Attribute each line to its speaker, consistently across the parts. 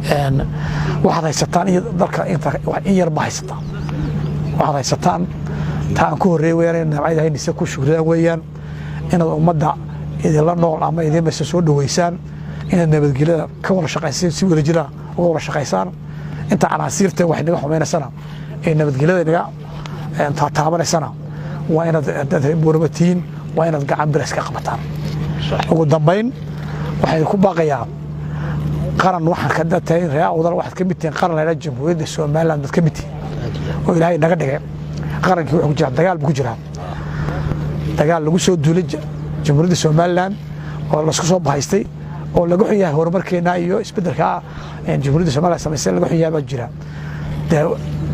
Speaker 1: Waxaad haysataan iyo dalka inta in yar ma haysataan, waxaad haysataan taa aan ku horreey weyaan in nimcada haynisa ku shukridaan weeyaan, inaad ummadda idinla nool ama idin mayse soo dhoweysaan, inaad nabadgelyada ka wada shaqaysaan, si wada jira uga wada shaqaysaan. Inta canaasiirta wax inaga xumaynaysana ee nabadgelyada inaga taataabanaysana, waa inaad haddaad reer Boorama tihiin, waa inaad gacan bir iska qabataan. Ugu dambayn, waxaan ku baaqayaa qaran waxaan ka tahay reer Awdal, waxaad ka mid tihiin qaran la yidhaha Jamhuuriyadda Somaliland baad ka mid tihiin oo Ilaahay naga dhigay. Qarankii wuxuu ku jiraa dagaal buu ku jiraa, dagaal lagu soo duulay Jamhuuriyadda Somaliland oo laisku soo bahaystay oo laga xun yahay horumarkeena iyo isbeddelka Jamhuuriyadda Somaliland samaysay laga xun yahay baa jira. Dee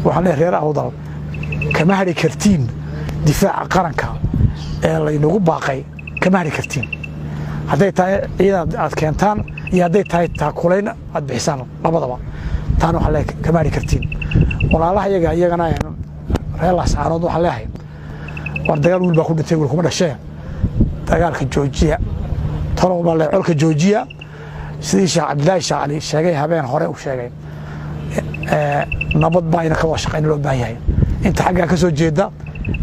Speaker 1: waxaan leeyahay, reer Awdal, kama hari kartiin difaaca qaranka ee laynagu baaqay, kama hari kartiin, hadday tahay ciidan aad keentaan iyo hadday tahay taakulayn aad bixisaan labadaba. Taana waxaan leeyahay, kama hari kartiin. Walaalaha iyaga iyagana reer Laascaanood waxaan leeyahay, war dagaal wiil baa ku dhintay, wiil kuma dhashee, dagaalka joojiya. Talow baa leeyahay, colka joojiya. Sidii Sheekh Cabdilaahi Sheekh Cali sheegay habeen hore uu sheegay, nabad baa ina ka wada shaqayn loo baahan yahay, inta xaggaa ka soo jeeda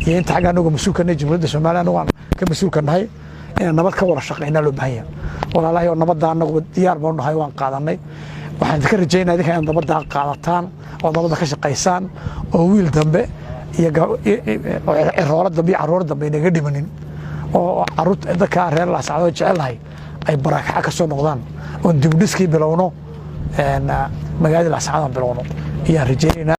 Speaker 1: iyo inta xagga anagu mas-uulka nahay, Jamhuuriyadda Soomaaliya anagu aan ka mas-uulka nahay, inaan nabad ka wada shaqaynaa loo baahan yahay. Walaalahay oo nabadda anagu diyaar baanu nahay, waan qaadanay. Waxaan idinka rajaynaya idinka inaad nabaddaa qaadataan oo nabadda ka shaqaysaan oo wiil dambe iyo ciroolo dambe iyo carruur dambe inaga dhimanin oo carruurta dadka reer Laascaanood jecelnahay ay barakaca ka soo noqdaan oon dibudhiskii bilowno, magaalada Laascaanood bilowno ayaan rajaynaynaa.